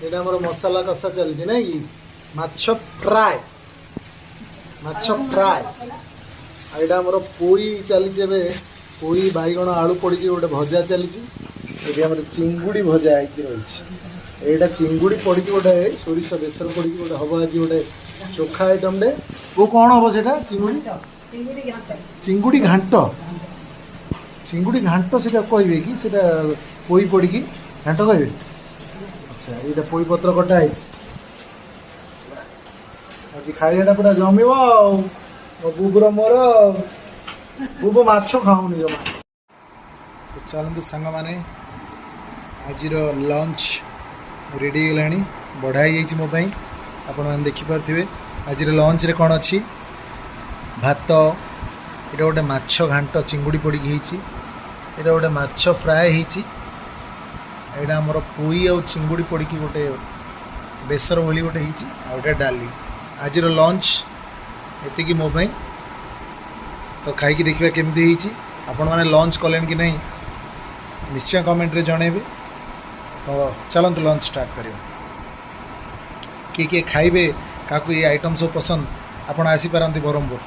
ଏଇଟା ଆମର ମସଲା କଷା ଚାଲିଛି, ନାଇଁ କି? ମାଛ ଫ୍ରାଏ, ମାଛ ଫ୍ରାଏ। ଆଉ ଏଇଟା ଆମର ପୋଇ ଚାଲିଛି ଏବେ। ପୋଇ, ବାଇଗଣ, ଆଳୁ ପଡ଼ିକି ଗୋଟେ ଭଜା ଚାଲିଛି। ଏଠି ଆମର ଚିଙ୍ଗୁଡ଼ି ଭଜା ହେଇକି ରହିଛି। ଏଇଟା ଚିଙ୍ଗୁଡ଼ି ପଡ଼ିକି ଗୋଟେ ସୋରିଷ ବେସର ପଡ଼ିକି ଗୋଟେ ହବ ଆଜି ଗୋଟେ ଚୋଖା ଆଇଟମଟେ। ଓ, କ'ଣ ହବ ସେଇଟା? ଚିଙ୍ଗୁଡ଼ି, ଚିଙ୍ଗୁଡ଼ି ଘାଣ୍ଟ। ଚିଙ୍ଗୁଡ଼ି ଘାଣ୍ଟ ସେଇଟା କହିବେ କି ସେଇଟା ପୋଇ ପଡ଼ିକି ଘାଣ୍ଟ କହିବେ? ଆଚ୍ଛା, ଏଇଟା ପୋଇ ପତ୍ର କଟା ହେଇଛି। ଆଜି ଖାଇବାଟା ପୁରା ଜମିବ। ଆଉ ମୋ ବୁବୁର ମୋର, ବୁବୁ ମାଛ ଖାଉନି ଜମା। ତ ଚାଲନ୍ତୁ ସାଙ୍ଗମାନେ, ଆଜିର ଲଞ୍ଚ ରେଡ଼ି ହେଇଗଲାଣି, ବଢ଼ା ହେଇଯାଇଛି ମୋ ପାଇଁ। ଆପଣମାନେ ଦେଖିପାରୁଥିବେ ଆଜିର ଲଞ୍ଚରେ କ'ଣ ଅଛି। ଭାତ, ଏଇଟା ଗୋଟେ ମାଛ ଘାଣ୍ଟ ଚିଙ୍ଗୁଡ଼ି ପଡ଼ିକି ହେଇଛି, ଏଇଟା ଗୋଟେ ମାଛ ଫ୍ରାଏ ହେଇଛି, ଏଇଟା ଆମର ପୋଇ ଆଉ ଚିଙ୍ଗୁଡ଼ି ପଡ଼ିକି ଗୋଟେ ବେସର ଭଳି ଗୋଟେ ହେଇଛି, ଆଉ ଏଇଟା ଡାଲି। ଆଜିର ଲଞ୍ଚ ଏତିକି ମୋ ପାଇଁ। ତ ଖାଇକି ଦେଖିବା କେମିତି ହେଇଛି। ଆପଣମାନେ ଲଞ୍ଚ କଲେଣି କି ନାହିଁ, ନିଶ୍ଚୟ କମେଣ୍ଟରେ ଜଣେଇବେ। ତ ଚାଲନ୍ତୁ, ଲଞ୍ଚ ଷ୍ଟାର୍ଟ କରିବା। କିଏ କିଏ ଖାଇବେ, କାହାକୁ ଏଇ ଆଇଟମ୍ ସବୁ ପସନ୍ଦ, ଆପଣ ଆସିପାରନ୍ତି ବ୍ରହ୍ମପୁର।